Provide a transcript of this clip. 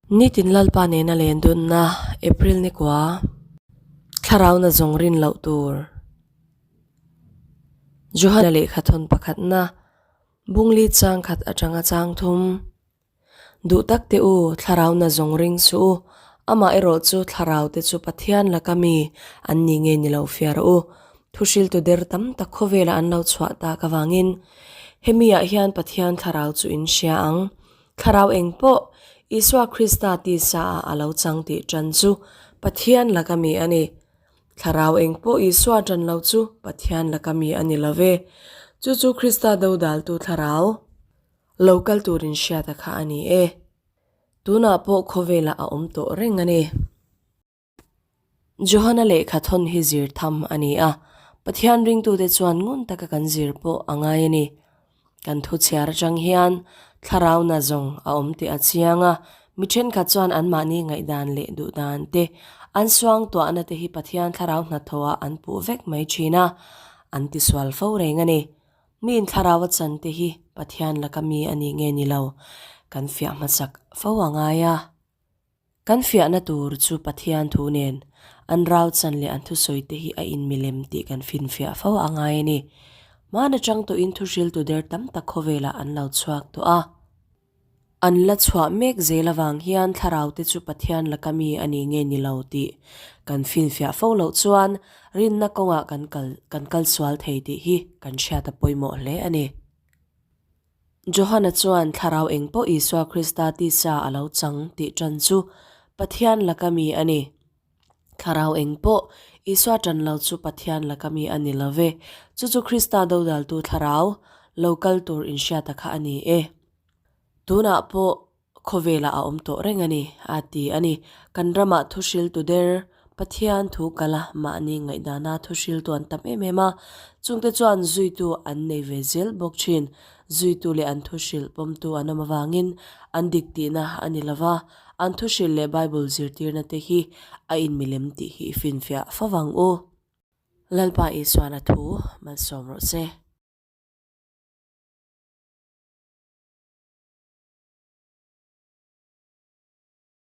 Nitin Lalpa nena len dunna April ni kua Thlarauna zawng rin loh tur Johana lehkha thawn pakhatna Bungli chang khat atanga chang thum Duh tak teh u, Thlarauna zawng ring suh u, amah erawh chu Thlarau te chu Pathian laka mi an ni nge ni lo fiar u. Thuhriltu der tam tak khawvela an lo chhuah tak avangin hemi ah hian Pathian Thlarau chu in hria ang. Thlarau eng pawh Isua Krista tisa ah a lo chang tih ṭan chu Pathian laka mi a ni. Thlarau eng pawh Isua ṭan lo chu Pathian laka mi a ni lo ve. Chu chu Krista dodaltu thlarau lo kal turin hriata kha a ni e. Tunah pawh khawvelah a awm tawh reng a ni. Johana lehkha thawn hi zir tham a ni a, Pathian ringtute chuan ngun taka kan zir pawh a ngai a ni. Kan thu chhiar atang hian thlarau na zawng a awm tih a chiang a, mi thenkhat chuan anmahni ngaihdan leh duhdan te, an suangtuahna te hi Pathian thlarau hnathawhah an puh vek mai thin a, an tisual fo reng a ni. Miin thlarau a chan te hi Pathian laka mi a ni nge ni lo kan fiah hmasak fo a ngai a. Kan fiahna tur chu Pathian thu nen an rau chan leh an thusawi te hi a inmilem tih kan finfiah fo a ngai a ni. Hmaan atang tawhin thuhriltu der tam tak khawvelah an lo chhuak tawh a. An la chhuah mek zel avang hian thlarau te chu Pathian laka mi a ni nge ni lo tih kan finfiah fo loh chuan rinna kawngah kan kal kan kal sual thei tih hi kan hriat a pawimawh hle a ni. Johana chuan thlarau eng pawh Isua Krista tisa a lo chang tih ṭan chu Pathian laka mi a ni. Thlarau eng pawh Isua ṭan lo chu Pathian laka mi a ni lo ve. Chu chu Krista dodaltu thlarau lo kal tur inhriata kha a ni e. Tunah pawh Khawvelah a awm tawh reng a ni, a ti a ni. Kan ramah thuhriltu der, Pathian thu kala mahni ngaihdana thuhriltu an tam em em a, chungte chuan zuitu an nei ve zel bawk thin. Zuitu leh an thuhrilh pawmtu an awm avangin an dik tihna a ni lova, an thuhrilh leh Bible zirtirna te hi a inmilem tih hi i finfiah fo vang u. Lalpa Isuan a thu malsawm rawh se.